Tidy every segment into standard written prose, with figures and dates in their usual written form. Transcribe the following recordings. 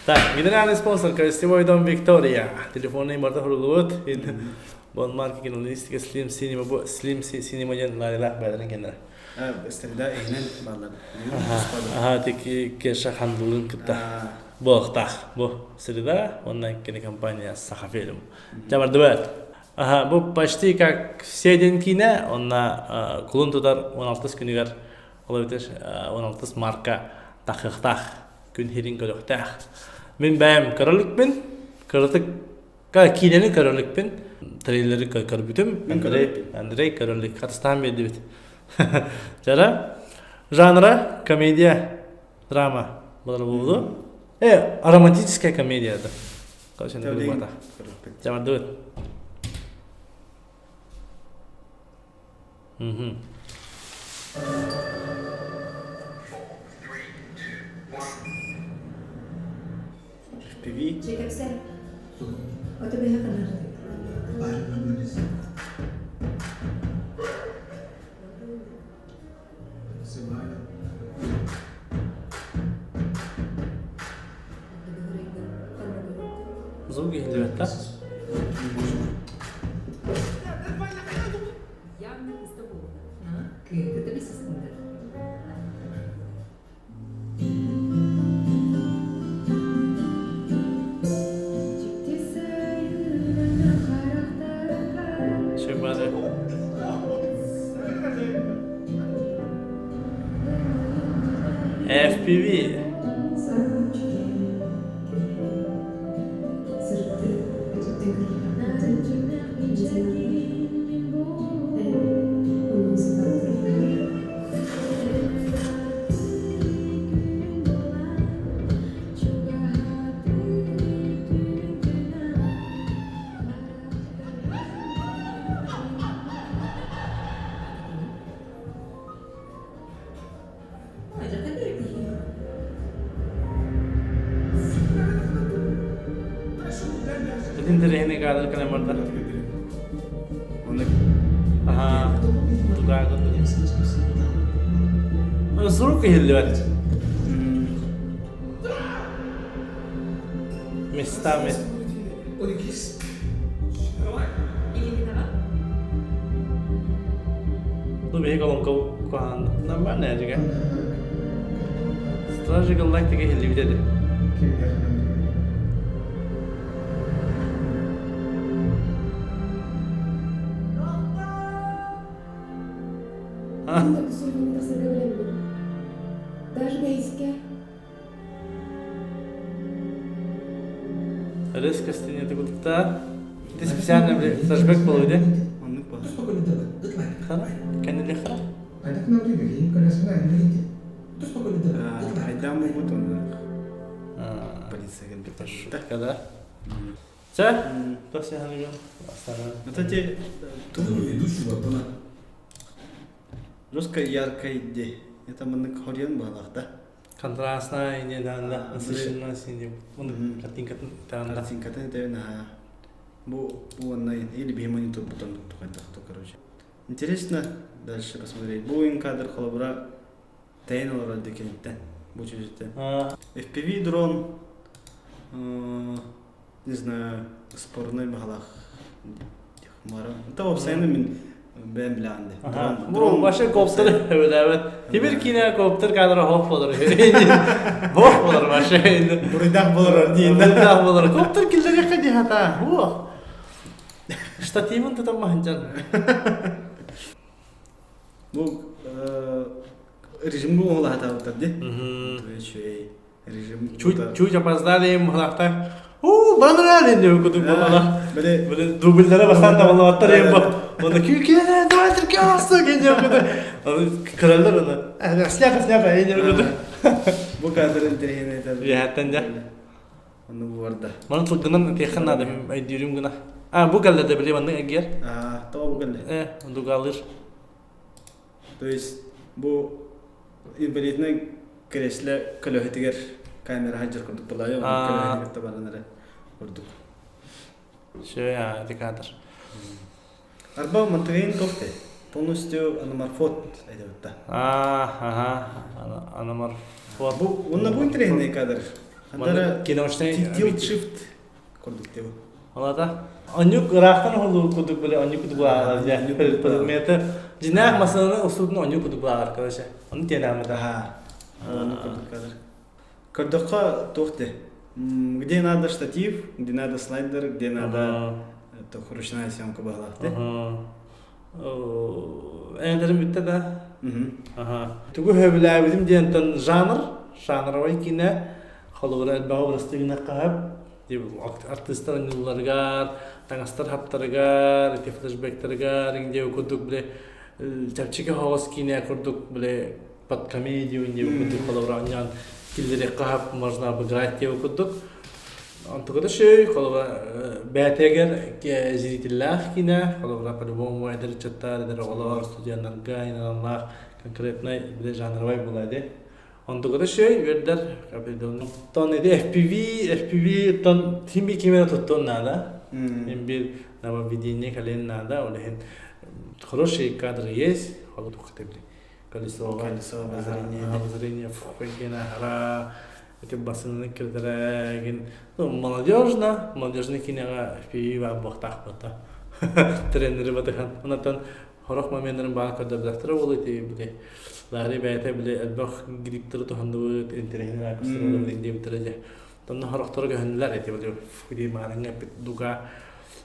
Так, генеральный спонсор Гостевой дом Виктория. Телефонный барда хурулубут. Бон марки кинолистика Slim Cinema бу Slim Cinema диэн ларилаах бэйэлэрин кэннэрэ. Среда иһинэн бааллар. Аха, тики Кеша Хандулун кытта буолуохтаах. Бу среда, уонна кинокомпания Сахафильм. Жабардыбыт. Аха, бу почти как все день киинэ, онна кулун тутар 16 күнүгэр, ол эбэтэр 16 марка тахыахтаах, күн сирин көрүөхтээх. Мин бэйэм көрөлүкпүн, кыратык киинэни көрөлүкпүн, трейлери көрбүтүм. Андрей, Андрей көрөлүк, хатыстаан биэрдибит. Жара, жанра комедия, драма болар болду. Романтическая комедия это. Короче, Жамардыбыт. Мгм. FPV. Чекепсэ. Ото бэһэ ханар. Звук иһиллибэт да? FPV. Итин тэрээһини каадыр кэлэн барда. Аха, тугаагын Сурук иһиллибэт. Местами. Ну, биһиги олоҥхо куһаҕан нормально эдьигэ. Стражи Галактика иһиллибит этэ. Даже бэйискэ Резко стене кутта. Ты специально флешбэк был где? Хара? Кэннили хара? Айдаан буолбут онно полиция кэлбит. Когда? Чэ? Вот эти жестко яркой де. Это маннык хорьян баалаах да. Контрастная не да, насыщенная синий. Он картинкатын таанда. Картинкатын это на бу уонна или бихимани турбутан тухайдахто короче. Интересно дальше посмотреть. Бу кадр холобура тайын олорор декенеттен. Бу чүжүттен. FPV дрон не знаю, спорный баһалаах мара. Это уопсайынан мин бэйэм билэҕин дии. Дрон вообще коптер эбэлээбэт. Тимир киинэ коптер кадра хоп болор. Хоп болор вообще. Буруйдаах болорор диин. Буруйдаах болор. Коптер киллэриэххэ дии хата. Уох. Штативын тутан маһынчан. Бу режим бу оҥолоһатаабыттар дии. Режим Чуть опоздали махлахта. Уу, банра ден кудук болала. Били дубльлere бастан да боллабаттар ем бу. Оны күлкеле давай түрке алсы ген куду. Оны кыралар оны. Сняка сняка ен куду. Бу кадр интеллигент это. Яттан да. Оны бу барда. Маны тылгынан тиэххин наада өйдүүрүм гына. А бу кэллэ да били маннык эгиэр. А, то бу кэллэ. Э, дугалыр. То есть бу инвалидный кресле көлөһүтүгэр камера хаджар курдук былайы көлөһүтүгэр табаран эрэ курдук. Все, ити кадр. Арба мантыгын тофте. Полностью аноморфот айтабытта. Ага, аноморфот. Бу онна бу интересный кадр. Хандара Киношный tilt shift курдук диbu. Олата. Оннук ыраахтан уһулуу курдук биле оннук курдук баалар дьэ. Предметы дьинээх масыны устуутун оннук курдук баалар короче. Ону тиэнээммит. Аха. Оннук курдук кадр. Көрдөххө туох де? Где надо штатив, где надо слайдер, где надо это ручная съемка баалаах де. Эндерим бүтте да. Аха. Тугу хөбүлээбитим диэнтэн жанр, жанровай киинэ холобура элбэҕи бырастыгына хаһап артыыстар анньылларыгар, таҥастар хаптарыгар, ити флешбэктарыгар иҥдиэ курдук бile чэпчэки соҕус киинэ курдук бile под комедию индиэ курдук холобура анньаан киллэриэххэ хап можно обыграть диэ курдук. Онтуката шөй холобура бээтэгэр зрителлээх киинэ холобура по-любому эдэр ыччаттар, эдэр оҕолор, студеннарга иналлаах конкретнай бile жанровай буолаа Онтуката шөй үөрдэр Оттон ити FPV, FPV оттон хим бир кимэрэ туттуон наада. Хим бир нововведение кэлиэн наада. Ол иһин хорошие кадры есть. Колесо, Колесо обозрения. Обозрение хара ити басыны кирдэрэгин ну молодежно, молодежный кинеҕэ FPV баар буохтаах буолта. Тренери батыхан. Онтон Сорох моменнарын баар көрдөрбөтөхтөрө буолуо ити били Ларри бэйэтэ били элбэх грипптары туһанныбыт, интэриэһинэй ракурстары ыллыбыт диэбиттэрэ дьэ. Онно сорохторо көһүннүлэр ити били дии маарыҥҥа эппит дуга.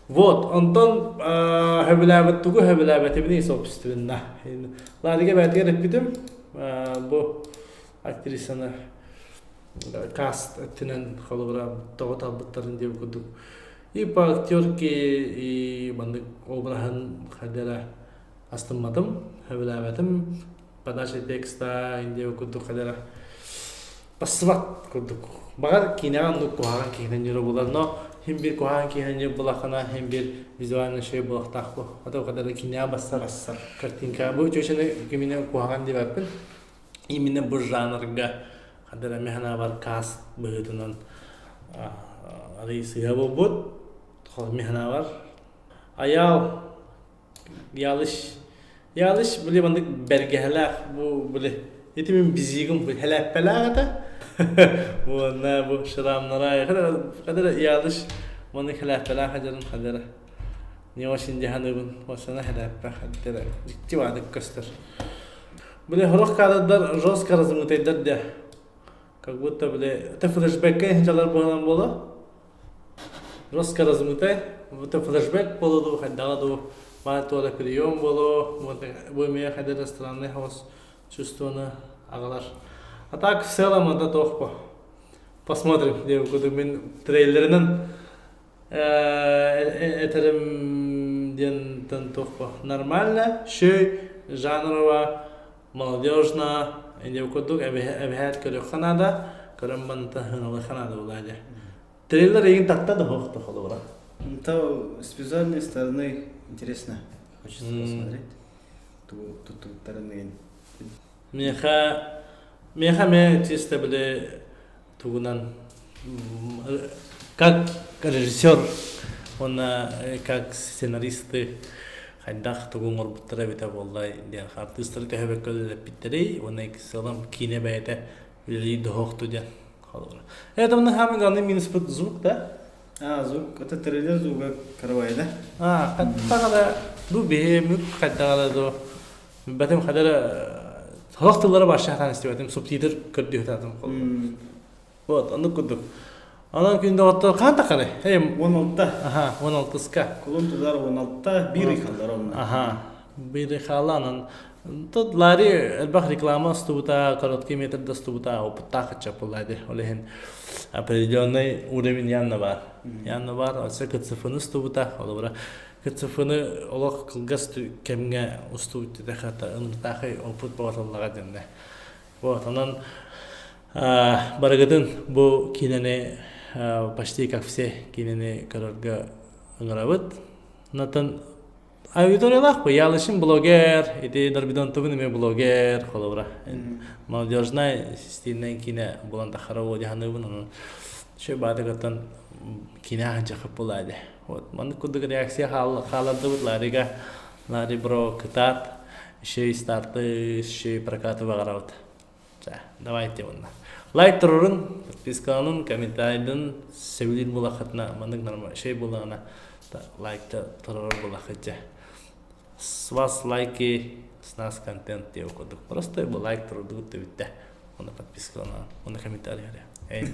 Вот, онтон сөбүлээбит тугу сөбүлээбэтибиний собственно. Ларрига бэйэтигэр эппитим бу актрисаны каст өттүнэн холобура тоҕо талбыттарын диэбит курдук И по актерке и маннык обраһын хайдара астымматым, сөбүлээбэтим. Подача текста индия курдук хайдара бассыбат курдук. Баҕар киинэҕэ оннук куһаҕан киһинэн ньуру булар, но хим бир куһаҕан киһинэн ньуру булахына хим бир визуально шөй булахтаах бу. Ото кадары киинэҕэ бассар Бассар. картинка. Бу чөчөнү кимине куһаҕан диэбэппин. Именно бу жанрга хадара механабар каст быһыытынан арый сыыһа буолбут механабар Айаал Ялыш Ялыш били маннык бэргэһэлээх бу били ити мин бизигим хэлээппэлээх этэ уонна бу шрамнара хадара Ялыш маннык хэлээппэлээх хадьарын хадара не очень дьаһаныбын осана хэлээппэ хадара дьикти баадык көстөр Били сорох кадрдар жестко размытайдар да. Как будто били это флешбекке инчалар буолан буолар. Жестко размытай. Это флешбек болу хайдаҕа дуу баар туора прием болу бу эмиэ хайда да странный хаос чувствоны аҕалар. А так в целом это туох Посмотрим, диэбит курдук мин трейлеринэн Этэрим диэн туох нормально, шөй жанрово, молодежно, инде курдук эбэһээт көрүөххэ наада, көрөн банта хыналыхха наада буолаа дьэ. Трейлер эйигин татта да суох холобура. То с визуальной стороны интересно. Хочется посмотреть. Туттарын Миэхэ миэхэ эмиэ чисто били тугунан как режиссер уонна как сценаристы хайдах тугу оҥорбуттара эбитэ буолла диэн артыыстары төһө үлэлэппиттэрий уонна сыалам киинэ бэйэтэ үлэлии доһоохту диэн холобура. Это мына самый главный минус звук, да? А, звук, это трейлер звука каравай, да? А, хаттаҕа ду биһи хайдаҕа ду Бэтим хадара сорох тыллары вообще хатан истибэтим, субтитр көрдүһүтаатым. Вот, оннук курдук. Онон күн доҕоттор хаан тахары? Эм 16. Аха, 16-ка. Кулун тутар 16, биир ый халлар онно. Аха, биир ый хаалла онон Тут Ларри элбэх реклама устубута, короткий метр да устубута, опыттаах ыччат буолла ди. Ол иһин определенный уровень явно бар. Явно бар, өссө КЦФ-ны устубута, холобура КЦФ-ны олох кылгас кэмҥэ устубут диэтэхэ ыныртаахай опыт боҕотоллоҕо диэннэ. Вот, онон барыгытын бу киинэни почти как все киинэни көрөргө ыҥырабыт. Онтон аудиториялаах бу Ялышин блогер, ити Дорбидонтубун эмиэ блогер холобура. Молодежнай стильнэй киинэ булан тахара буо дьаһаныбын онон шө баадыгаттан киинэ аһынчахып буолаа дии. Вот маннык курдук реакция хааллардыбыт Ларига Лари бро кытаат еще и старты еще и прокаты баҕарабыт. Давайте уонна. Лайк турурун. Подпискаланын, комментарийдын сөбүлүүр буолаххытына, маннык норма шей буоллаҕына лайкта торорор буолаххыт дьэ. С вас лайки, с нас контент диэ курдук. Просто бу лайк турдугут да бүттэ. Оны подпискаланан, оны комментарий. Эй.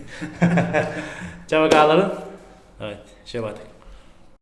Чао, галарын. Давайте, шебатык.